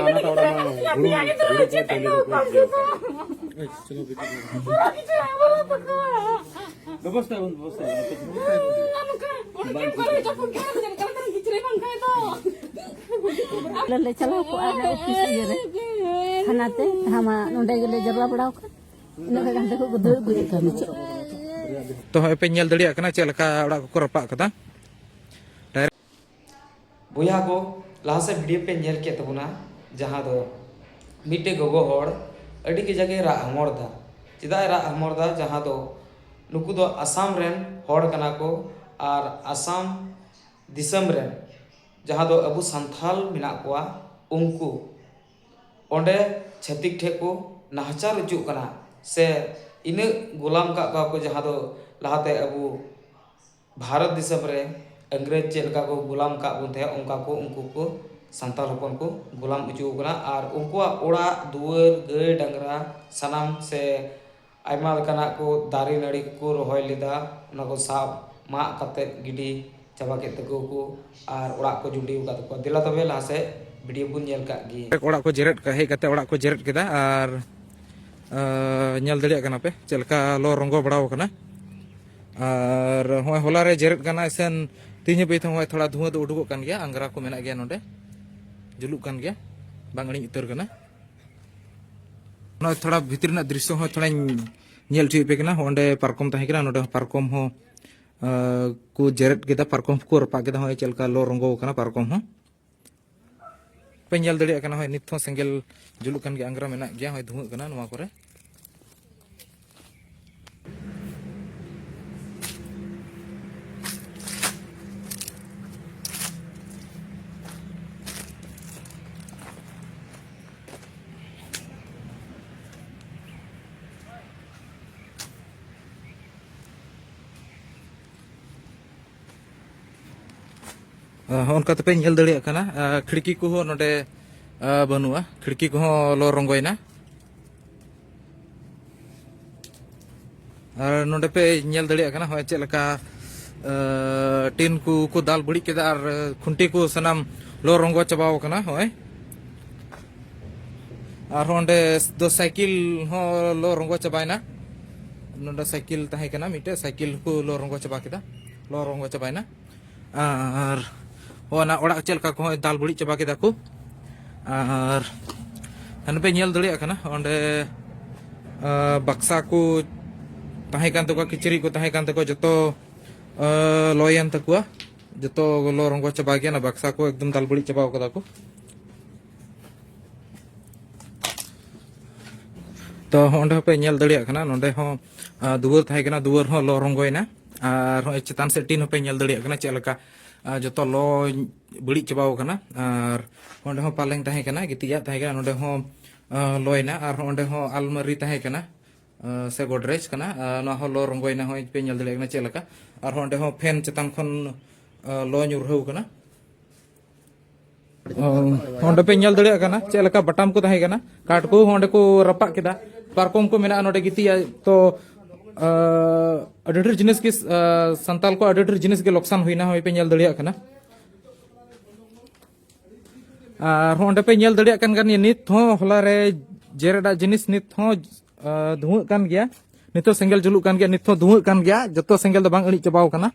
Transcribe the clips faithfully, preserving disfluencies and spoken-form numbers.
ᱚᱱᱟᱴᱟᱜ ᱚᱲᱟᱜ ᱢᱟ ᱦᱩᱲᱩ, ᱦᱩᱲᱩ ᱠᱚ ᱴᱟᱺᱰᱤ ᱨᱮᱠᱚ ᱮᱨ ᱜᱮᱭᱟ᱾ ᱵᱮᱵᱚᱥᱛᱷᱟ ᱵᱚᱱ, ᱵᱮᱵᱚᱥᱛᱷᱟ ᱵᱚᱱ᱾ ᱟᱞᱮ ᱞᱮ ᱪᱟᱞᱟᱣ ᱠᱚᱜᱼᱟ ᱚᱯᱷᱤᱥ ᱤᱭᱟᱹ ᱨᱮ, ᱛᱷᱟᱱᱟ ᱛᱮ, ᱛᱟᱦᱟᱸ ᱢᱟ ᱱᱚᱸᱰᱮ ᱜᱮᱞᱮ ᱡᱟᱣᱨᱟ ᱵᱟᱲᱟᱣ ᱠᱟᱱ᱾ ᱤᱱᱟᱹ ᱠᱷᱟᱱ ᱦᱟᱱᱛᱮ ᱠᱷᱚᱱ ᱠᱚ ᱫᱟᱹᱲ ᱟᱹᱜᱩᱭᱮᱫ ᱠᱟᱱ ᱱᱤᱛᱚᱜ᱾ ᱛᱚ, ᱦᱚᱸᱜᱼᱚᱭ ᱯᱮ ᱧᱮᱞ ᱫᱟᱲᱮᱭᱟᱜ ᱠᱟᱱᱟ ᱪᱮᱫ ᱞᱮᱠᱟ ᱚᱲᱟᱜ ᱠᱚᱠᱚ ᱨᱟᱯᱟᱜ ᱠᱟᱫᱟ᱾ ᱵᱚᱭᱦᱟ ᱠᱚ, ᱞᱟᱦᱟ ᱥᱮᱫ ᱵᱷᱤᱰᱤᱭᱳ ᱯᱮ ᱧᱮᱞ ᱠᱮᱫ ᱛᱟᱵᱚᱱᱟ, ᱡᱟᱦᱟᱸ ᱫᱚ ᱢᱤᱫᱴᱮᱡ ᱜᱚᱜᱚ ᱦᱚᱲ ᱟᱹᱰᱤ ᱠᱟᱡᱟᱠ ᱮ ᱨᱟᱜ ᱦᱚᱢᱚᱨ ᱫᱟ᱾ ᱪᱮᱫᱟᱜ ᱮ ᱨᱟᱜ ᱦᱚᱢᱚᱨ ᱫᱟ? ᱡᱟᱦᱟᱸ ᱫᱚ ᱱᱩᱠᱩ ᱫᱚ ᱟᱥᱟᱢ ᱨᱮᱱ ᱦᱚᱲ ᱠᱟᱱᱟ ᱠᱚ, ᱟᱨ ᱟᱥᱟᱢ ᱫᱤᱥᱚᱢ ᱨᱮᱱ ᱡᱟᱦᱟᱸ ᱫᱚ ᱟᱵᱚ ᱥᱟᱱᱛᱷᱟᱞ ᱢᱮᱱᱟᱜ ᱠᱚᱣᱟ, ᱩᱱᱠᱩ ᱚᱸᱰᱮ ᱪᱷᱟᱹᱛᱤᱠ ᱴᱷᱮᱡ ᱠᱚ ᱱᱟᱦᱟᱪᱟᱨ ᱦᱚᱪᱚᱜ ᱠᱟᱱᱟ, ᱥᱮ ᱤᱱᱟᱹᱜ ᱜᱳᱞᱟᱢ ᱠᱟᱜ ᱠᱚᱣᱟ ᱠᱚ, ᱡᱟᱦᱟᱸ ᱫᱚ ᱞᱟᱦᱟᱛᱮ ᱟᱵᱚ ᱵᱷᱟᱨᱚᱛ ᱫᱤᱥᱚᱢ ᱨᱮ ᱤᱝᱨᱮᱡᱽ ᱪᱮᱫ ᱞᱮᱠᱟ ᱠᱚ ᱜᱳᱞᱟᱢ ᱠᱟᱜ ᱵᱚᱱ ᱛᱟᱦᱮᱸᱫ, ᱚᱱᱠᱟ ᱠᱚ ᱩᱱᱠᱩ ᱠᱚ ᱥᱟᱱᱛᱟᱲ ᱦᱚᱯᱚᱱ ᱠᱚ ᱜᱳᱞᱟᱢ ᱦᱚᱪᱚ ᱠᱟᱱᱟ᱾ ᱟᱨ ᱩᱱᱠᱩᱣᱟᱜ ᱚᱲᱟᱜ ᱫᱩᱣᱟᱹᱨ, ᱜᱟᱹᱭ ᱰᱟᱝᱨᱟ, ᱥᱟᱱᱟᱢ ᱥᱮ ᱟᱭᱢᱟ ᱞᱮᱠᱟᱱᱟᱜ ᱠᱚ ᱫᱟᱨᱮ ᱱᱟᱹᱲᱤ ᱠᱚᱠᱚ ᱨᱚᱦᱚᱭ ᱞᱮᱫᱟ, ᱚᱱᱟ ᱠᱚ ᱥᱟᱵ ᱢᱟᱜ ᱠᱟᱛᱮᱫ ᱜᱤᱰᱤ ᱪᱟᱵᱟ ᱠᱮᱫ ᱛᱟᱠᱚ ᱠᱚ, ᱟᱨ ᱚᱲᱟᱜ ᱠᱚ ᱡᱩᱸᱰᱤ ᱟᱠᱟᱫ ᱛᱟᱠᱚᱣᱟ᱾ ᱫᱮᱞᱟ ᱛᱚᱵᱮ ᱞᱟᱦᱟ ᱥᱮᱫ ᱵᱷᱤᱰᱤᱭᱳ ᱵᱚᱱ ᱧᱮᱞ ᱠᱟᱜ ᱜᱮ᱾ ᱚᱲᱟᱜ ᱠᱚ ᱡᱮᱨᱮᱫ ᱠᱟᱜ, ᱦᱮᱡ ᱠᱟᱛᱮ ᱚᱲᱟᱜ ᱠᱚ ᱡᱮᱨᱮᱫ ᱠᱮᱫᱟ᱾ ᱟᱨ, ᱟᱸ, ᱧᱮᱞ ᱫᱟᱲᱮᱭᱟᱜ ᱠᱟᱱᱟ ᱯᱮ ᱪᱮᱫ ᱞᱮᱠᱟ ᱞᱚ ᱨᱚᱸᱜᱚ ᱵᱟᱲᱟᱣ ᱠᱟᱱᱟ᱾ ᱟᱨ ᱦᱚᱸᱜᱼᱚᱭ ᱦᱚᱞᱟ ᱨᱮ ᱡᱮᱨᱮᱫ ᱠᱟᱱᱟ, ᱮᱥᱮᱱ ᱛᱮᱦᱮᱧ ᱦᱟᱹᱵᱤᱡ ᱛᱮ ᱦᱚᱸᱜᱼᱚᱭ ᱛᱷᱚᱲᱟ ᱫᱷᱩᱶᱟᱹ ᱫᱚ ᱩᱰᱩᱠᱚᱜ ᱠᱟᱱ ᱜᱮᱭᱟ, ᱟᱝᱜᱽᱨᱟ ᱠᱚ ᱢᱮᱱᱟᱜ ᱜᱮᱭᱟ, ᱱᱚᱰᱮ ᱡᱩᱞᱩᱜ ᱠᱟᱱ ᱜᱮᱭᱟ, ᱵᱟᱝ ᱤᱲᱤᱡ ᱩᱛᱟᱹᱨ ᱠᱟᱱᱟ᱾ ᱱᱚᱜᱼᱚᱭ ᱛᱷᱚᱲᱟ ᱵᱷᱤᱛᱨᱤ ᱨᱮᱱᱟᱜ ᱫᱨᱤᱥᱥᱚ ᱦᱚᱸ ᱛᱷᱚᱲᱟᱧ ᱧᱮᱞ ᱦᱚᱪᱚᱭᱮᱫ ᱯᱮ ᱠᱟᱱᱟ᱾ ᱚᱸᱰᱮ ᱯᱟᱨᱠᱚᱢ ᱛᱟᱦᱮᱸ ᱠᱟᱱᱟ, ᱱᱚᱰᱮ ᱦᱚᱸ ᱯᱟᱨᱠᱚᱢ ᱦᱚᱸ, ᱟᱸ, ᱠᱚ ᱡᱮᱨᱮᱫ ᱠᱮᱫᱟ, ᱯᱟᱨᱠᱚᱢ ᱠᱚ ᱨᱟᱯᱟᱜ ᱠᱮᱫᱟ᱾ ᱦᱚᱸᱜᱼᱚᱭ ᱪᱮᱫ ᱞᱮᱠᱟ ᱞᱚ ᱨᱚᱸᱜᱚ ᱟᱠᱟᱱᱟ ᱯᱟᱨᱠᱚᱢ ᱦᱚᱸ᱾ ᱯᱮ ᱧᱮᱞ ᱫᱟᱲᱮᱭᱟᱜ ᱠᱟᱱᱟ, ᱦᱚᱸᱜᱼᱚᱭ ᱱᱤᱛ ᱦᱚᱸ ᱥᱮᱸᱜᱮᱞ ᱡᱩᱞᱩᱜ ᱠᱟᱱ ᱜᱮᱭᱟ, ᱟᱝᱜᱽᱨᱟ ᱢᱮᱱᱟᱜ ᱜᱮᱭᱟ, ᱦᱚᱸᱜᱼᱚᱭ ᱫᱷᱩᱶᱟᱹᱜ ᱠᱟᱱᱟ ᱱᱚᱣᱟ ᱠᱚᱨᱮ᱾ ᱟᱸ, ᱦᱚᱸᱜᱼᱚ ᱱᱚᱝᱠᱟ ᱛᱮᱯᱮ ᱧᱮᱞ ᱫᱟᱲᱮᱭᱟᱜ ᱠᱟᱱᱟ, ᱟᱸ, ᱠᱷᱤᱲᱠᱤ ᱠᱚᱦᱚᱸ ᱱᱚᱰᱮ, ᱟᱸ, ᱵᱟᱹᱱᱩᱜᱼᱟ, ᱠᱷᱤᱲᱠᱤ ᱠᱚᱦᱚᱸ ᱞᱚ ᱨᱚᱸᱜᱚᱭᱮᱱᱟ᱾ ᱟᱨ ᱱᱚᱰᱮ ᱯᱮ ᱧᱮᱞ ᱫᱟᱲᱮᱭᱟᱜ ᱠᱟᱱᱟ, ᱦᱚᱸᱜᱼᱚᱭ ᱪᱮᱫ ᱞᱮᱠᱟ, ᱟᱸ, ᱴᱤᱱ ᱠᱚ ᱠᱚ ᱫᱟᱞ ᱵᱟᱹᱲᱤᱡ ᱠᱮᱫᱟ ᱟᱨ ᱠᱷᱩᱱᱴᱤ ᱠᱚ ᱥᱟᱱᱟᱢ ᱞᱚ ᱨᱚᱸᱜᱚ ᱪᱟᱵᱟᱣ ᱠᱟᱱᱟ᱾ ᱦᱚᱸᱜᱼᱚᱭ ᱟᱨᱦᱚᱸ ᱚᱸᱰᱮ ᱫᱚ ᱥᱟᱭᱠᱮᱞ ᱦᱚᱸ ᱞᱚ ᱨᱚᱸᱜᱚ ᱪᱟᱵᱟᱭᱮᱱᱟ᱾ ᱱᱚᱰᱮ ᱥᱟᱭᱠᱮᱞ ᱛᱟᱦᱮᱸ ᱠᱟᱱᱟ ᱢᱤᱫᱴᱮᱡ, ᱥᱟᱭᱠᱮᱞ ᱠᱚ ᱞᱚ ᱨᱚᱸᱜᱚ ᱪᱟᱵᱟ ᱠᱮᱫᱟ, ᱞᱚ ᱨᱚᱸᱜᱚ ᱪᱟᱵᱟᱭᱮᱱᱟ᱾ ᱟᱨ ᱦᱚᱸ ᱚᱱᱟ ᱚᱲᱟᱜ ᱪᱮᱫ ᱞᱮᱠᱟ ᱠᱚᱦᱚᱸ ᱫᱟᱞ ᱵᱟᱹᱲᱤᱡ ᱪᱟᱵᱟ ᱠᱮᱫᱟ ᱠᱚ᱾ ᱟᱨ ᱦᱟᱱᱮ ᱯᱮ ᱧᱮᱞ ᱫᱟᱲᱮᱭᱟᱜ ᱠᱟᱱᱟ ᱚᱸᱰᱮ, ᱟ, ᱵᱟᱠᱥᱟ ᱠᱚ ᱛᱟᱦᱮᱸ ᱠᱟᱱ ᱛᱟᱠᱚᱣᱟ, ᱠᱤᱪᱨᱤᱡ ᱠᱚ ᱛᱟᱦᱮᱸ ᱠᱟᱱ ᱛᱟᱠᱚᱣᱟ, ᱡᱚᱛᱚ, ᱟ, ᱞᱚᱭᱮᱱ ᱛᱟᱠᱚᱣᱟ, ᱡᱚᱛᱚ ᱞᱚ ᱨᱚᱸᱜᱚ ᱪᱟᱵᱟ ᱜᱮᱭᱟ᱾ ᱚᱱᱟ ᱵᱟᱠᱥᱟ ᱠᱚ ᱮᱠᱫᱚᱢ ᱫᱟᱞ ᱵᱟᱹᱲᱤᱡ ᱪᱟᱵᱟᱣ ᱠᱟᱫᱟ ᱠᱚ᱾ ᱛᱚ ᱚᱸᱰᱮ ᱦᱚᱸᱯᱮ ᱧᱮᱞ ᱫᱟᱲᱮᱭᱟᱜ ᱠᱟᱱᱟ, ᱱᱚᱸᱰᱮ ᱦᱚᱸ, ᱟ, ᱫᱩᱣᱟᱹᱨ ᱛᱟᱦᱮᱸ ᱠᱟᱱᱟ, ᱫᱩᱣᱟᱹᱨ ᱦᱚᱸ ᱞᱚ ᱨᱚᱸᱜᱚᱭᱮᱱᱟ᱾ ᱟᱨ ᱦᱚᱸᱜᱼᱚᱭ ᱪᱮᱛᱟᱱ ᱥᱮᱫ ᱴᱤᱱ ᱦᱚᱸᱯᱮ ᱧᱮᱞ ᱫᱟᱲᱮᱭᱟᱜ ᱠᱟᱱᱟ ᱪᱮᱫ ᱞᱮᱠᱟ, ᱟ, ᱡᱚᱛᱚ ᱞᱚ ᱵᱟᱹᱲᱤᱡ ᱪᱟᱵᱟᱣ ᱠᱟᱱᱟ᱾ ᱟᱨ ᱚᱸᱰᱮ ᱦᱚᱸ ᱯᱟᱞᱮᱝ ᱛᱟᱦᱮᱸ ᱠᱟᱱᱟ, ᱜᱤᱛᱤᱡᱟᱜ ᱛᱟᱦᱮᱸ ᱠᱟᱱᱟ, ᱱᱚᱸᱰᱮ ᱦᱚᱸ, ᱟ, ᱞᱚᱭᱮᱱᱟ᱾ ᱟᱨ ᱚᱸᱰᱮ ᱦᱚᱸ ᱟᱞᱢᱟᱨᱤ ᱛᱟᱦᱮᱸ ᱠᱟᱱᱟ, ᱟ, ᱥᱮ ᱜᱚᱰᱨᱮᱡᱽ ᱠᱟᱱᱟ, ᱟ, ᱱᱚᱣᱟ ᱦᱚᱸ ᱞᱚ ᱨᱚᱸᱜᱚᱭᱮᱱᱟ, ᱦᱚᱸᱜᱼᱚᱭ ᱯᱮ ᱧᱮᱞ ᱫᱟᱲᱮᱭᱟᱜ ᱠᱟᱱᱟ ᱪᱮᱫ ᱞᱮᱠᱟ᱾ ᱟᱨᱦᱚᱸ ᱚᱸᱰᱮ ᱦᱚᱸ ᱯᱷᱮᱱ ᱪᱮᱛᱟᱱ ᱠᱷᱚᱱ, ᱟ, ᱞᱚ ᱧᱩᱨᱦᱟᱹᱣ ᱠᱟᱱᱟ᱾ ᱚ, ᱚᱸᱰᱮ ᱯᱮ ᱧᱮᱞ ᱫᱟᱲᱮᱭᱟᱜ ᱠᱟᱱᱟ ᱪᱮᱫ ᱞᱮᱠᱟ ᱵᱟᱴᱟᱢ ᱠᱚ ᱛᱟᱦᱮᱸ ᱠᱟᱱᱟ, ᱠᱟᱴ ᱠᱚ ᱦᱚᱸ ᱚᱸᱰᱮ ᱠᱚ ᱨᱟᱯᱟᱜ ᱠᱮᱫᱟ, ᱯᱟᱨᱠᱚᱢ ᱠᱚ ᱢᱮᱱᱟᱜᱼᱟ ᱱᱚᱰᱮ ᱜᱤᱛᱤᱡ ᱟᱭ᱾ ᱛᱚ, ᱟ, ᱟᱹᱰᱤ ᱰᱷᱮᱨ ᱡᱤᱱᱤᱥ ᱜᱮ, ᱟ, ᱥᱟᱱᱛᱟᱞ ᱠᱚ ᱟᱹᱰᱤ ᱰᱷᱮᱨ ᱡᱤᱱᱤᱥ ᱜᱮ ᱞᱚᱠᱥᱟᱱ ᱦᱩᱭᱱᱟ, ᱦᱚᱸᱜᱼᱚᱭ ᱯᱮ ᱧᱮᱞ ᱫᱟᱲᱮᱭᱟᱜ ᱠᱟᱱᱟ᱾ ᱟᱨ ᱦᱚᱸ ᱚᱸᱰᱮ ᱯᱮ ᱧᱮᱞ ᱫᱟᱲᱮᱭᱟᱜ ᱠᱟᱱ, ᱠᱟᱱ ᱜᱮᱭᱟ, ᱱᱤᱛ ᱦᱚᱸ ᱦᱚᱞᱟ ᱨᱮ ᱡᱮᱨᱮᱫᱟᱜ ᱡᱤᱱᱤᱥ ᱱᱤᱛ ᱦᱚᱸ, ᱟ, ᱫᱷᱩᱣᱟᱹᱜ ᱠᱟᱱ ᱜᱮᱭᱟ, ᱱᱤᱛ ᱦᱚᱸ ᱥᱮᱸᱜᱮᱞ ᱡᱩᱞᱩᱜ ᱠᱟᱱ ᱜᱮᱭᱟ, ᱱᱤᱛ ᱦᱚᱸ ᱫᱷᱩᱣᱟᱹᱜ ᱠᱟᱱ ᱜᱮᱭᱟ, ᱡᱚᱛᱚ ᱥᱮᱸᱜᱮᱞ ᱫᱚ ᱵᱟᱝ ᱤᱬᱤᱡ ᱪᱟᱵᱟᱣ ᱠᱟᱱᱟ᱾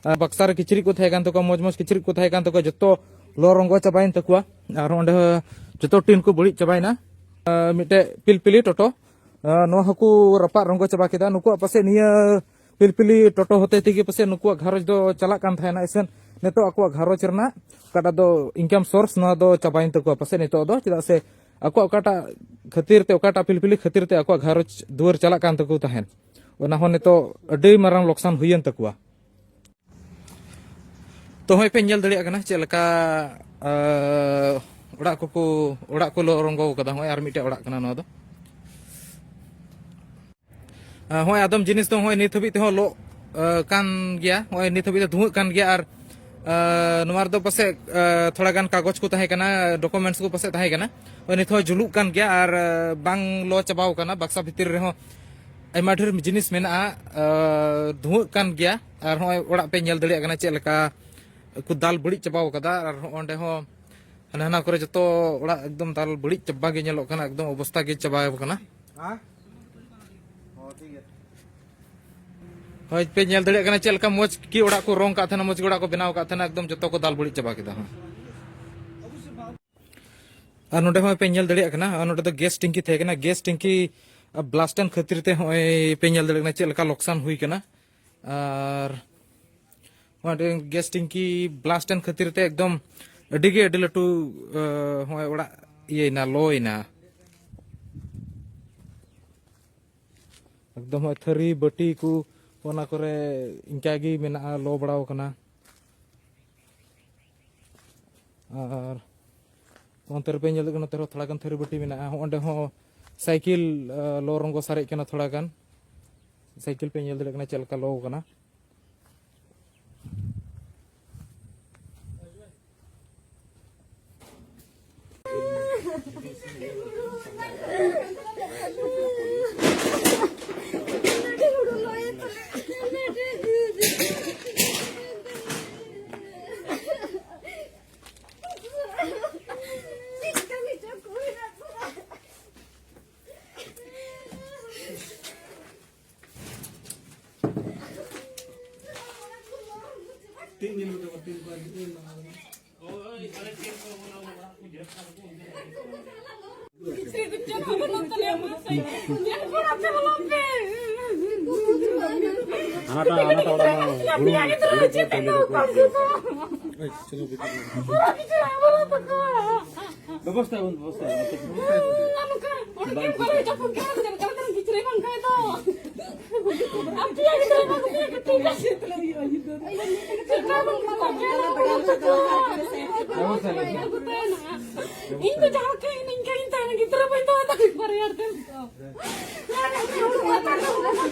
ᱟᱨ ᱵᱟᱠᱥᱟ ᱨᱮ ᱠᱤᱪᱨᱤᱡ ᱠᱚ ᱛᱟᱦᱮᱸ ᱠᱟᱱ ᱛᱟᱠᱚᱣᱟ, ᱢᱚᱡᱽ ᱢᱚᱡᱽ ᱠᱤᱪᱨᱤᱡ ᱠᱚ ᱛᱟᱦᱮᱸ ᱠᱟᱱ ᱛᱟᱠᱚᱣᱟ, ᱡᱚᱛᱚ ᱞᱚ ᱨᱚᱸᱜᱚ ᱪᱟᱵᱟᱭᱮᱱ ᱛᱟᱠᱚᱣᱟ᱾ ᱟᱨ ᱚᱸᱰᱮ ᱦᱚᱸ ᱡᱚᱛᱚ ᱴᱤᱱ ᱠᱚ ᱵᱟᱹᱲᱤᱡ ᱪᱟᱵᱟᱭᱮᱱᱟ᱾ ᱟᱨ ᱢᱤᱫᱴᱮᱡ ᱯᱤᱞᱯᱤᱞᱤ ᱴᱳᱴᱳ, ᱟᱨ ᱱᱚᱣᱟ ᱦᱚᱸᱠᱚ ᱨᱟᱯᱟᱜ ᱨᱚᱸᱜᱚ ᱪᱟᱵᱟ ᱠᱮᱫᱟ᱾ ᱱᱩᱠᱩᱣᱟᱜ ᱯᱟᱥᱮᱡ ᱱᱤᱭᱟᱹ ᱯᱤᱞᱯᱤᱞᱤ ᱴᱳᱴᱳ ᱦᱚᱛᱮ ᱛᱮᱜᱮ ᱯᱟᱥᱮᱡ ᱱᱩᱠᱩᱣᱟᱜ ᱜᱷᱟᱨᱚᱸᱡᱽ ᱫᱚ ᱪᱟᱞᱟᱜ ᱠᱟᱱ ᱛᱟᱦᱮᱱᱟ᱾ ᱤᱥᱮᱱ ᱱᱤᱛᱚᱜ ᱟᱠᱚᱣᱟᱜ ᱜᱷᱟᱨᱚᱸᱡᱽ ᱨᱮᱱᱟᱜ ᱚᱠᱟᱴᱟᱜ ᱫᱚ ᱤᱱᱠᱟᱢ ᱥᱳᱨᱥ, ᱱᱚᱣᱟ ᱫᱚ ᱪᱟᱵᱟᱭᱮᱱ ᱛᱟᱠᱚᱣᱟ ᱯᱟᱥᱮᱡ ᱱᱤᱛᱚᱜ ᱫᱚ, ᱪᱮᱫᱟᱜ ᱥᱮ ᱟᱠᱚᱣᱟᱜ ᱚᱠᱟᱴᱟᱜ ᱠᱷᱟᱹᱛᱤᱨ ᱛᱮ, ᱚᱠᱟᱴᱟᱜ ᱯᱤᱞᱯᱤᱞᱤ ᱠᱷᱟᱹᱛᱤᱨ ᱛᱮ ᱟᱠᱚᱣᱟᱜ ᱜᱷᱟᱨᱚᱸᱡᱽ ᱫᱩᱣᱟᱹᱨ ᱪᱟᱞᱟᱜ ᱠᱟᱱ ᱛᱟᱠᱚ ᱛᱟᱦᱮᱸᱫ, ᱚᱱᱟ ᱦᱚᱸ ᱱᱤᱛᱚᱜ ᱟᱹᱰᱤ ᱢᱟᱨᱟᱝ ᱞᱚᱠᱥᱟᱱ ᱦᱩᱭᱮᱱ ᱛᱟᱠᱚᱣᱟ᱾ ᱛᱚ ᱦᱚᱸᱜᱼᱚᱭ ᱯᱮ ᱧᱮᱞ ᱫᱟᱲᱮᱭᱟᱜ ᱠᱟᱱᱟ ᱪᱮᱫ ᱞᱮᱠᱟ, ᱟ, ᱚᱲᱟᱜ ᱠᱚᱠᱚ, ᱚᱲᱟᱜ ᱠᱚ ᱞᱚ ᱨᱚᱸᱜᱚ ᱠᱟᱫᱟ᱾ ᱦᱚᱸᱜᱼᱚᱭ ᱟᱨ ᱢᱤᱫᱴᱮᱡ ᱚᱲᱟᱜ ᱠᱟᱱᱟ ᱱᱚᱣᱟ ᱫᱚ᱾ ᱟ, ᱦᱚᱸᱜᱼᱚᱭ ᱟᱫᱚᱢ ᱡᱤᱱᱤᱥ ᱫᱚ ᱦᱚᱸᱜᱼᱚᱭ ᱱᱤᱛ ᱦᱟᱹᱵᱤᱡ ᱛᱮᱦᱚᱸ ᱞᱚᱜ, ᱟ, ᱠᱟᱱ ᱜᱮᱭᱟ, ᱦᱚᱸᱜᱼᱚᱭ ᱱᱤᱛ ᱦᱟᱹᱵᱤᱡ ᱛᱮ ᱫᱷᱩᱣᱟᱹᱜ ᱠᱟᱱ ᱜᱮᱭᱟ᱾ ᱟᱨ, ᱟ, ᱱᱚᱣᱟ ᱨᱮᱫᱚ ᱯᱟᱥᱮᱡ, ᱟ, ᱛᱷᱚᱲᱟ ᱜᱟᱱ ᱠᱟᱜᱚᱡᱽ ᱠᱚ ᱛᱟᱦᱮᱸ ᱠᱟᱱᱟ, ᱰᱚᱠᱩᱢᱮᱱᱴᱥ ᱠᱚ ᱯᱟᱥᱮᱡ ᱛᱟᱦᱮᱸ ᱠᱟᱱᱟ, ᱦᱚᱸᱜᱼᱚᱭ ᱱᱤᱛ ᱦᱚᱸ ᱡᱩᱞᱩᱜ ᱠᱟᱱ ᱜᱮᱭᱟ᱾ ᱟᱨ, ᱟ, ᱵᱟᱝ ᱞᱚ ᱪᱟᱵᱟᱣ ᱠᱟᱱᱟ, ᱵᱟᱠᱥᱟ ᱵᱷᱤᱛᱤᱨ ᱨᱮᱦᱚᱸ ᱟᱭᱢᱟ ᱰᱷᱮᱨ ᱡᱤᱱᱤᱥ ᱢᱮᱱᱟᱜᱼᱟ, ᱟ, ᱫᱷᱩᱣᱟᱹᱜ ᱠᱟᱱ ᱜᱮᱭᱟ᱾ ᱟᱨ ᱦᱚᱸᱜᱼᱚᱭ ᱚᱲᱟᱜ ᱯᱮ ᱧᱮᱞ ᱫᱟᱲᱮᱭᱟᱜ ᱠᱟᱱᱟ ᱪᱮᱫ ᱞᱮᱠᱟ ᱠᱚ ᱫᱟᱞ ᱵᱟᱹᱲᱤᱡ ᱪᱟᱵᱟᱣ ᱠᱟᱫᱟ᱾ ᱟᱨ ᱚᱸᱰᱮ ᱦᱚᱸ ᱦᱟᱱᱟ ᱠᱚᱨᱮ ᱡᱚᱛᱚ ᱚᱲᱟᱜ ᱮᱠᱫᱚᱢ ᱫᱟᱞ ᱵᱟᱹᱲᱤᱡ ᱪᱟᱵᱟ ᱜᱮ ᱧᱮᱞᱚᱜ ᱠᱟᱱᱟ, ᱮᱠᱫᱚᱢ ᱚᱵᱚᱥᱛᱟ ᱜᱮ ᱪᱟᱵᱟ ᱟᱠᱟᱱᱟ᱾ ᱦᱮᱸ? ᱚ, ᱴᱷᱤᱠ ᱜᱮᱭᱟ᱾ ᱦᱳᱭ, ᱯᱮ ᱧᱮᱞ ᱫᱟᱲᱮᱭᱟᱜ ᱠᱟᱱᱟ ᱪᱮᱫ ᱞᱮᱠᱟ ᱢᱚᱡᱽ ᱜᱮ ᱚᱲᱟᱜ ᱠᱚ ᱨᱚᱝ ᱠᱟᱜ ᱛᱟᱦᱮᱱᱟ, ᱢᱚᱡᱽ ᱜᱮ ᱚᱲᱟᱜ ᱠᱚ ᱵᱮᱱᱟᱣ ᱠᱟᱜ ᱛᱟᱦᱮᱱᱟ, ᱮᱠᱫᱚᱢ ᱡᱚᱛᱚ ᱠᱚ ᱫᱟᱞ ᱵᱟᱹᱲᱤᱡ ᱪᱟᱵᱟ ᱠᱮᱫᱟ᱾ ᱦᱮᱸ᱾ ᱟᱨ ᱱᱚᱰᱮ ᱦᱚᱸ ᱯᱮ ᱧᱮᱞ ᱫᱟᱲᱮᱭᱟᱜ ᱠᱟᱱᱟ, ᱟᱨ ᱱᱚᱰᱮ ᱫᱚ ᱜᱮᱥ ᱴᱮᱝᱠᱤ ᱛᱟᱦᱮᱸ ᱠᱟᱱᱟ, ᱜᱮᱥ ᱴᱮᱝᱠᱤ, ᱟᱨ, blast ᱮᱱ ᱠᱷᱟᱹᱛᱤᱨ ᱛᱮ ᱦᱚᱸᱜᱼᱚᱭ ᱯᱮ ᱧᱮᱞ ᱫᱟᱲᱮᱭᱟᱜ ᱠᱟᱱᱟ ᱪᱮᱫ ᱞᱮᱠᱟ ᱞᱚᱠᱥᱟᱱ ᱦᱩᱭ ᱠᱟᱱᱟ᱾ ᱟᱨ ᱱᱚᱣᱟ ᱜᱮᱥ ᱴᱮᱝᱠᱤ blast ᱮᱱ ᱠᱷᱟᱹᱛᱤᱨ ᱛᱮ ᱮᱠᱫᱚᱢ ᱟᱹᱰᱤ ᱜᱮ ᱟᱹᱰᱤ ᱞᱟᱹᱴᱩ, ᱟ, ᱦᱚᱸᱜᱼᱚᱭ ᱚᱲᱟᱜ ᱤᱭᱟᱹᱭᱮᱱᱟ, ᱞᱚᱭᱮᱱᱟ᱾ ᱮᱠᱫᱚᱢ ᱦᱚᱸᱜᱼᱚᱭ ᱛᱷᱟᱹᱨᱤ ᱵᱟᱹᱴᱤ ᱠᱚ ᱚᱱᱟ ᱠᱚᱨᱮ ᱤᱱᱠᱟ ᱜᱮ ᱢᱮᱱᱟᱜᱼᱟ, ᱞᱚ ᱵᱟᱲᱟᱣ ᱠᱟᱱᱟ᱾ ᱟᱨ ᱚᱱᱛᱮ ᱨᱮᱯᱮ ᱧᱮᱞᱮᱫ ᱠᱟᱱᱟ, ᱱᱚᱛᱮ ᱨᱮᱦᱚᱸ ᱛᱷᱚᱲᱟ ᱜᱟᱱ ᱛᱷᱟᱹᱨᱤ ᱵᱟᱹᱴᱤ ᱢᱮᱱᱟᱜᱼᱟ᱾ ᱚᱸᱰᱮ ᱦᱚᱸ ᱥᱟᱭᱠᱮᱞ, ᱟ, ᱞᱚ ᱨᱚᱸᱜᱚ ᱥᱟᱨᱮᱡ ᱠᱟᱱᱟ ᱛᱷᱚᱲᱟ ᱜᱟᱱ᱾ ᱥᱟᱭᱠᱮᱞ ᱯᱮ ᱧᱮᱞ ᱫᱟᱲᱮᱭᱟᱜ ᱠᱟᱱᱟ ᱪᱮᱫ ᱞᱮᱠᱟ ᱞᱚ ᱠᱟᱱᱟ᱾ ᱦᱟᱱᱟᱴᱟᱜ, ᱦᱟᱱᱟᱴᱟᱜ ᱚᱲᱟᱜ ᱢᱟ ᱦᱩᱲᱩ, ᱦᱩᱲᱩ ᱠᱚ ᱴᱟᱺᱰᱤ ᱨᱮᱠᱚ ᱤᱫᱤᱭᱟ᱾ ᱵᱮᱵᱚᱥᱛᱷᱟ ᱵᱚᱱ, ᱵᱮᱵᱚᱥᱛᱷᱟ ᱵᱚᱱ᱾ ᱤᱧ ᱫᱚ ᱡᱟᱦᱟᱸ ᱞᱮᱠᱟ ᱤᱧ ᱤᱧ ᱛᱟᱦᱮᱱᱟ, ᱜᱤᱫᱽᱨᱟᱹ ᱵᱟᱹᱧ ᱫᱚᱦᱚ ᱫᱟᱲᱮ ᱵᱟᱨᱭᱟ ᱛᱮ᱾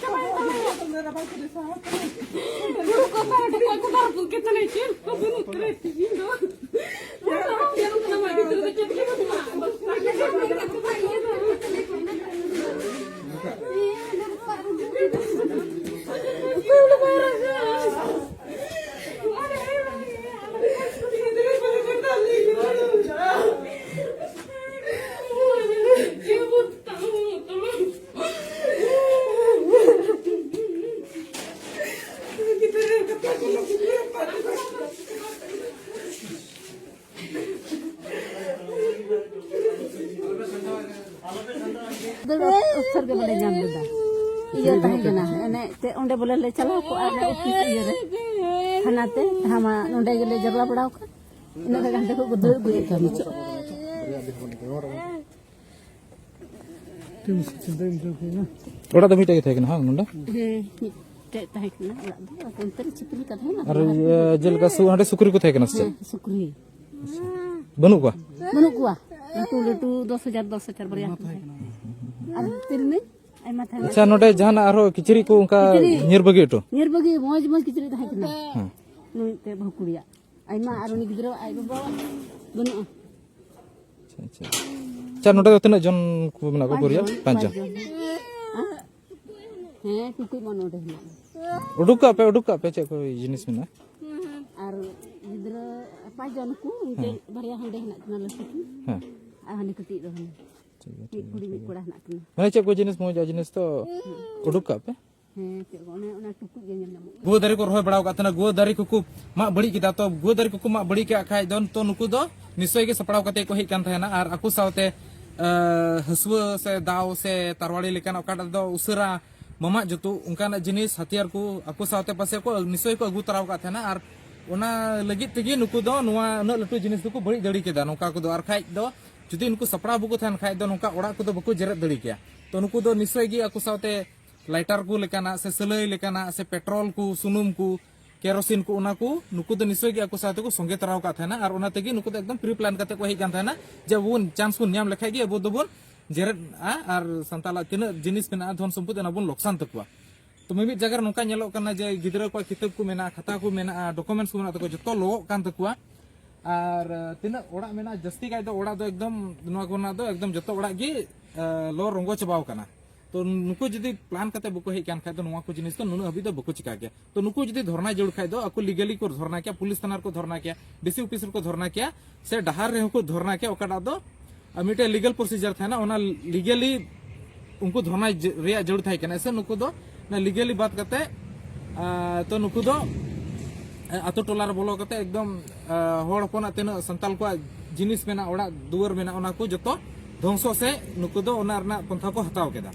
ᱦᱩᱲᱩ ᱠᱚ ᱛᱟᱨᱟ ᱰᱚᱠᱟ ᱠᱚ ᱛᱟᱨᱟ ᱯᱩᱨᱠᱮ ᱛᱟᱞᱮ ᱪᱮᱫ ᱦᱚᱸ ᱵᱟᱹᱱᱩᱜ ᱛᱟᱞᱮ ᱛᱤᱧ ᱫᱚ᱾ ᱫᱟᱹᱲ ᱚᱯᱥᱚᱨ ᱜᱮ ᱵᱟᱞᱮ ᱧᱟᱢ ᱞᱮᱫᱟ᱾ ᱤᱭᱟᱹ ᱛᱟᱦᱮᱸ ᱠᱟᱱᱟ, ᱮᱱᱮᱡ ᱛᱮ ᱚᱸᱰᱮ ᱵᱚᱞᱮ ᱞᱮ ᱪᱟᱞᱟᱣ ᱠᱚᱜᱼᱟ, ᱚᱱᱮ ᱚᱯᱷᱤᱥ ᱤᱭᱟᱹ ᱨᱮ, ᱛᱷᱟᱱᱟ ᱛᱮ, ᱫᱷᱟᱢᱟ ᱱᱚᱸᱰᱮ ᱜᱮᱞᱮ ᱡᱟᱨᱣᱟ ᱵᱟᱲᱟᱣ ᱠᱚᱜᱼᱟ᱾ ᱤᱱᱟᱹ ᱠᱷᱟᱱ ᱦᱟᱱᱛᱮ ᱠᱷᱚᱡ ᱠᱚ ᱫᱟᱹᱲ ᱟᱹᱜᱩᱭᱮᱫ ᱠᱟᱱ ᱱᱤᱛᱚᱜ᱾ ᱚᱲᱟᱜ ᱫᱚ ᱢᱤᱫᱴᱮᱡ ᱜᱮ ᱛᱟᱦᱮᱸ ᱠᱟᱱᱟ, ᱦᱟᱝ, ᱱᱚᱰᱮ? ᱦᱮᱸ, ᱢᱤᱫᱴᱮᱡ ᱛᱟᱦᱮᱸ ᱠᱟᱱᱟ ᱚᱲᱟᱜ ᱫᱚ, ᱟᱫᱚ ᱚᱱᱛᱮ ᱨᱮ ᱪᱷᱤᱯᱨᱤ ᱠᱟᱫᱟ ᱦᱮᱱᱟᱜ ᱟᱨ ᱤᱭᱟᱹ, ᱡᱮᱞᱮᱠᱟ ᱥᱩ-, ᱦᱟᱸᱰᱮ ᱥᱩᱠᱨᱤ ᱠᱚ ᱛᱟᱦᱮᱸ ᱠᱟᱱᱟ ᱥᱮ ᱪᱮᱫ? ᱦᱮᱸ, ᱥᱩᱠᱨᱤ᱾ ᱵᱟᱹᱱᱩᱜ ᱠᱚᱣᱟ? ᱵᱟᱹᱱᱩᱜ ᱠᱚᱣᱟ᱾ ᱞᱟᱹᱴᱩ ᱞᱟᱹᱴᱩ ᱫᱚᱥ ᱦᱟᱡᱟᱨ, ᱫᱚᱥ ᱦᱟᱡᱟᱨ ᱵᱟᱨᱭᱟ ᱠᱚ ᱛᱟᱦᱮᱸ ᱠᱟᱱᱟ᱾ ᱟᱨ ᱛᱤᱞᱢᱤᱧ ᱟᱭᱢᱟ ᱛᱟᱦᱮᱸ ᱠᱟᱱᱟ᱾ ᱟᱪᱪᱷᱟ, ᱱᱚᱰᱮ ᱡᱟᱦᱟᱱᱟᱜ ᱟᱨᱦᱚᱸ ᱠᱤᱪᱨᱤᱡ ᱠᱚ ᱚᱱᱠᱟ ᱠᱤᱪᱨᱤᱡ᱾ ᱧᱤᱨ ᱵᱟᱹᱜᱤ ᱦᱚᱴᱚ? ᱧᱤᱨ ᱵᱟᱹᱜᱤ, ᱢᱚᱡᱽ ᱢᱚᱡᱽ ᱠᱤᱪᱨᱤᱡ ᱛᱟᱦᱮᱸ ᱠᱟᱱᱟ᱾ ᱦᱮᱸ᱾ ᱱᱩᱭ ᱛᱮ ᱵᱟᱹᱦᱩ ᱠᱩᱲᱤᱭᱟᱜ᱾ ᱟᱭᱢᱟ, ᱟᱨ ᱩᱱᱤ ᱜᱤᱫᱽᱨᱟᱹ ᱟᱡ ᱵᱟᱵᱟᱣᱟᱜ ᱵᱟᱹᱱᱩᱜᱼᱟ᱾ ᱟᱪᱪᱷᱟ, ᱟᱪᱪᱷᱟ᱾ ᱟᱪᱪᱷᱟ, ᱱᱚᱰᱮ ᱫᱚ ᱛᱤᱱᱟᱹᱜ ᱡᱚᱱ ᱠᱚ ᱢᱮᱱᱟᱜ ᱠᱚᱣᱟ ᱯᱚᱨᱤᱭᱟᱞ? ᱯᱟᱸᱪ ᱡᱚᱱ᱾ ᱦᱮᱸ, ᱴᱩᱠᱩᱡ ᱢᱟ ᱱᱚᱰᱮ ᱦᱮᱱᱟᱜᱼᱟ᱾ ᱩᱰᱩᱠ ᱠᱟᱜ ᱯᱮ, ᱩᱰᱩᱠ ᱠᱟᱜ ᱯᱮ, ᱪᱮᱫ ᱠᱚ ᱡᱤᱱᱤᱥ ᱢᱮᱱᱟᱜᱼᱟ? ᱟᱨ ᱜᱤᱫᱽᱨᱟᱹ ᱯᱟᱸᱪ ᱡᱚᱱ ᱠᱚ, ᱢᱤᱫᱴᱮᱡ ᱦᱮᱸ᱾ ᱵᱟᱨᱭᱟ ᱦᱟᱸᱰᱮ ᱦᱮᱱᱟᱜ ᱠᱤᱱᱟ ᱞᱟᱹᱴᱩ ᱠᱤᱱ᱾ ᱦᱮᱸ᱾ ᱟᱨ ᱦᱟᱱᱤ ᱠᱟᱹᱴᱤᱡ ᱫᱚ ᱦᱟᱱᱤ᱾ ᱴᱷᱤᱠ ᱜᱮᱭᱟ, ᱢᱤᱫ ᱴᱷᱤᱠ ᱜᱮᱭᱟ, ᱠᱩᱲᱤ ᱴᱷᱤᱠ ᱢᱤᱫ ᱜᱮᱭᱟ᱾ ᱠᱚᱲᱟ ᱦᱮᱱᱟᱜ ᱠᱤᱱᱟ᱾ ᱢᱟᱱᱮ ᱪᱮᱫ ᱠᱚ ᱡᱤᱱᱤᱥ ᱢᱚᱡᱽ ᱡᱤᱱᱤᱥ ᱛᱚ ᱩᱰᱩᱠ ᱠᱟᱜ ᱯᱮ᱾ ᱦᱮᱸ, ᱪᱮᱫ ᱠᱚ, ᱚᱱᱮ ᱚᱱᱟ ᱴᱩᱠᱩᱡ ᱜᱮ ᱧᱮᱞ ᱧᱟᱢᱚᱜ ᱠᱟᱱᱟ᱾ ᱜᱩᱣᱟᱹ ᱫᱟᱨᱮ ᱠᱚ ᱨᱚᱦᱚᱭ ᱵᱟᱲᱟᱣ ᱠᱟᱜ ᱛᱟᱦᱮᱱᱟ, ᱜᱩᱣᱟᱹ ᱫᱟᱨᱮ ᱠᱚᱠᱚ ᱢᱟᱜ ᱵᱟᱹᱲᱤᱡ ᱠᱮᱫᱟ᱾ ᱛᱚ ᱜᱩᱣᱟᱹ ᱫᱟᱨᱮ ᱠᱚᱠᱚ ᱢᱟᱜ ᱵᱟᱹᱲᱤᱡ ᱠᱟᱜ ᱠᱷᱟᱡ ᱫᱚ, ᱛᱚ ᱱᱩᱠᱩ ᱫᱚ ᱱᱤᱥᱪᱚᱭ ᱜᱮ ᱥᱟᱯᱲᱟᱣ ᱠᱟᱛᱮ ᱠᱚ ᱦᱮᱡ ᱠᱟᱱ ᱛᱟᱦᱮᱱᱟ᱾ ᱟᱨ ᱟᱠᱚ ᱥᱟᱶᱛᱮ, ᱟᱸ, ᱦᱟᱹᱥᱩᱣᱟᱹ ᱥᱮ ᱫᱟᱣ ᱥᱮ ᱛᱟᱨᱣᱟᱲᱤ ᱞᱮᱠᱟᱱ ᱚᱠᱟᱴᱟᱜ ᱫᱚ ᱩᱥᱟᱹᱨᱟ ᱢᱟᱢᱟᱜ ᱡᱩᱛᱩᱜ ᱚᱱᱠᱟᱱᱟᱜ ᱡᱤᱱᱤᱥ, ᱦᱟᱛᱤᱭᱟᱨ ᱠᱚ ᱟᱠᱚ ᱥᱟᱶᱛᱮ ᱯᱟᱥᱮ ᱠᱚ ᱱᱤᱥᱪᱚᱭ ᱠᱚ ᱟᱹᱜᱩ ᱛᱚᱨᱟᱣ ᱠᱟᱜ ᱛᱟᱦᱮᱱᱟ᱾ ᱟᱨ ᱚᱱᱟ ᱞᱟᱹᱜᱤᱫ ᱛᱮᱜᱮ ᱱᱩᱠᱩ ᱫᱚ ᱱᱚᱣᱟ ᱩᱱᱟᱹᱜ ᱞᱟᱹᱴᱩ ᱡᱤᱱᱤᱥ ᱫᱚᱠᱚ ᱵᱟᱹᱲᱤᱡ ᱫᱟᱲᱮ ᱠᱮᱫᱟ ᱱᱚᱝᱠᱟ ᱠᱚᱫᱚ᱾ ᱟᱨ ᱠᱷᱟᱡ ᱫᱚ ᱡᱩᱫᱤ ᱱᱩᱠᱩ ᱥᱟᱯᱲᱟᱣ ᱵᱟᱠᱚ ᱛᱟᱦᱮᱱ ᱠᱷᱟᱡ ᱫᱚ ᱱᱚᱝᱠᱟ ᱚᱲᱟᱜ ᱠᱚᱫᱚ ᱵᱟᱠᱚ ᱡᱮᱨᱮᱫ ᱫᱟᱲᱮ ᱠᱮᱭᱟ᱾ ᱛᱚ ᱱᱩᱠᱩ ᱫᱚ ᱱᱤᱥᱪᱚᱭ ᱜᱮ ᱟᱠᱚ ᱥᱟᱶᱛᱮ ᱞᱟᱭᱴᱟᱨ ᱠᱚ ᱞᱮᱠᱟᱱᱟᱜ ᱥᱮ ᱥᱟᱹᱞᱟᱹᱭ ᱞᱮᱠᱟᱱᱟᱜ ᱥᱮ ᱯᱮᱴᱨᱳᱞ ᱠᱚ, ᱥᱩᱱᱩᱢ ᱠᱚ, ᱠᱮᱨᱳᱥᱤᱱ ᱠᱚ, ᱚᱱᱟ ᱠᱚ ᱱᱩᱠᱩ ᱫᱚ ᱱᱤᱥᱪᱚᱭ ᱜᱮ ᱟᱠᱚ ᱥᱟᱶ ᱛᱮᱠᱚ ᱥᱚᱸᱜᱮ ᱛᱚᱨᱟᱣ ᱟᱠᱟᱫ ᱛᱟᱦᱮᱱᱟ᱾ ᱟᱨ ᱚᱱᱟ ᱛᱮᱜᱮ ᱱᱩᱠᱩ ᱫᱚ ᱮᱠᱫᱚᱢ ᱯᱨᱤ ᱯᱞᱟᱱ ᱠᱟᱛᱮ ᱠᱚ ᱦᱮᱡ ᱠᱟᱱ ᱛᱟᱦᱮᱱᱟ ᱡᱮ ᱟᱵᱚ ᱵᱚᱱ ᱪᱟᱱᱥ ᱵᱚᱱ ᱧᱟᱢ ᱞᱮᱠᱷᱟᱡ ᱜᱮ ᱟᱵᱚ ᱫᱚᱵᱚᱱ ᱡᱮᱨᱮᱫᱼᱟ ᱟᱨ ᱥᱟᱱᱛᱟᱲᱟᱜ ᱛᱤᱱᱟᱹᱜ ᱡᱤᱱᱤᱥ ᱢᱮᱱᱟᱜᱼᱟ, ᱫᱷᱚᱱ ᱥᱚᱢᱯᱚᱫ, ᱚᱱᱟ ᱵᱚᱱ ᱞᱚᱠᱥᱟᱱ ᱛᱟᱠᱚᱣᱟ᱾ ᱛᱚ ᱢᱤᱢᱤᱫ ᱡᱟᱭᱜᱟ ᱨᱮ ᱱᱚᱝᱠᱟ ᱧᱮᱞᱚᱜ ᱠᱟᱱᱟ ᱡᱮ ᱜᱤᱫᱽᱨᱟᱹ ᱠᱚᱣᱟᱜ ᱠᱤᱛᱟᱹᱵ ᱠᱚ ᱢᱮᱱᱟᱜᱼᱟ, ᱠᱷᱟᱛᱟ ᱠᱚ ᱢᱮᱱᱟᱜᱼᱟ, ᱰᱚᱠᱩᱢᱮᱱᱴᱥ ᱠᱚ ᱢᱮᱱᱟᱜ ᱛᱟᱠᱚᱣᱟ, ᱡᱚᱛᱚ ᱞᱚᱜᱚᱜ ᱠᱟᱱ ᱛᱟᱠᱚᱣᱟ᱾ ᱟᱨ ᱛᱤᱱᱟᱹᱜ ᱚᱲᱟᱜ ᱢᱮᱱᱟᱜᱼᱟ, ᱡᱟᱹᱥᱛᱤ ᱠᱟᱭ ᱫᱚ ᱚᱲᱟᱜ ᱫᱚ ᱮᱠᱫᱚᱢ ᱱᱚᱣᱟ ᱠᱚᱨᱮᱱᱟᱜ ᱫᱚ ᱮᱠᱫᱚᱢ ᱡᱚᱛᱚ ᱚᱲᱟᱜ ᱜᱮ, ᱮ, ᱞᱚ ᱨᱚᱸᱜᱚ ᱪᱟᱵᱟᱣ ᱠᱟᱱᱟ᱾ ᱛᱚ ᱱᱩᱠᱩ ᱡᱩᱫᱤ ᱯᱞᱟᱱ ᱠᱟᱛᱮ ᱵᱟᱠᱚ ᱦᱮᱡ ᱠᱟᱱ ᱠᱷᱟᱡ ᱫᱚ ᱱᱚᱣᱟ ᱠᱚ ᱡᱤᱱᱤᱥ ᱫᱚ ᱱᱩᱱᱟᱹᱜ ᱦᱟᱹᱵᱤᱡ ᱫᱚ ᱵᱟᱠᱚ ᱪᱤᱠᱟ ᱠᱮᱭᱟ᱾ ᱛᱚ ᱱᱩᱠᱩ ᱡᱩᱫᱤ ᱫᱷᱚᱨᱱᱟ ᱡᱟᱹᱨᱩᱲ ᱠᱷᱟᱡ ᱫᱚ ᱟᱠᱚ ᱞᱤᱜᱟᱞᱤ ᱠᱚ ᱫᱷᱚᱨᱱᱟ ᱠᱮᱭᱟ, ᱯᱩᱞᱤᱥ ᱛᱷᱟᱱᱟ ᱨᱮᱠᱚ ᱫᱷᱚᱨᱱᱟ ᱠᱮᱭᱟ, ᱰᱤᱥᱤ ᱚᱯᱷᱤᱥ ᱨᱮᱠᱚ ᱫᱷᱚᱨᱱᱟ ᱠᱮᱭᱟ, ᱥᱮ ᱰᱟᱦᱟᱨ ᱨᱮᱦᱚᱸ ᱠᱚ ᱫᱷᱚᱨᱱᱟ ᱠᱮᱭᱟ, ᱚᱠᱟᱴᱟᱜ ᱫᱚ ᱟᱨ ᱢᱤᱫᱴᱮᱡ ᱞᱤᱜᱟᱞ ᱯᱨᱚᱥᱤᱡᱟᱨ ᱛᱟᱦᱮᱱᱟ, ᱚᱱᱟ ᱞᱤᱜᱟᱞᱤ ᱩᱱᱠᱩ ᱫᱷᱚᱨᱱᱟ ᱡ-, ᱨᱮᱭᱟᱜ ᱡᱟᱹᱨᱩᱲ ᱛᱟᱦᱮᱸ ᱠᱟᱱᱟ᱾ ᱥᱮ ᱱᱩᱠᱩ ᱫᱚ ᱚᱱᱟ ᱞᱤᱜᱟᱞᱤ ᱵᱟᱫ ᱠᱟᱛᱮ, ᱟᱨ, ᱛᱚ ᱱᱩᱠᱩ ᱫᱚ, ᱮ, ᱟᱛᱳ ᱴᱚᱞᱟ ᱨᱮ ᱵᱚᱞᱚ ᱠᱟᱛᱮ ᱮᱠᱫᱚᱢ, ᱟᱨ, ᱦᱚᱲ ᱦᱚᱯᱚᱱᱟᱜ ᱛᱤᱱᱟᱹᱜ ᱥᱟᱱᱛᱟᱞ ᱠᱚᱣᱟᱜ ᱡᱤᱱᱤᱥ ᱢᱮᱱᱟᱜᱼᱟ, ᱚᱲᱟᱜ ᱫᱩᱣᱟᱹᱨ ᱢᱮᱱᱟᱜᱼᱟ, ᱚᱱᱟ ᱠᱚ ᱡᱚᱛᱚ ᱫᱷᱚᱝᱥᱚ ᱥᱮ ᱱᱩᱠᱩ ᱫᱚ ᱚᱱᱟ ᱨᱮᱱᱟᱜ ᱯᱚᱱᱛᱷᱟ ᱠᱚ ᱦᱟᱛᱟᱣ ᱠᱮᱫᱟ᱾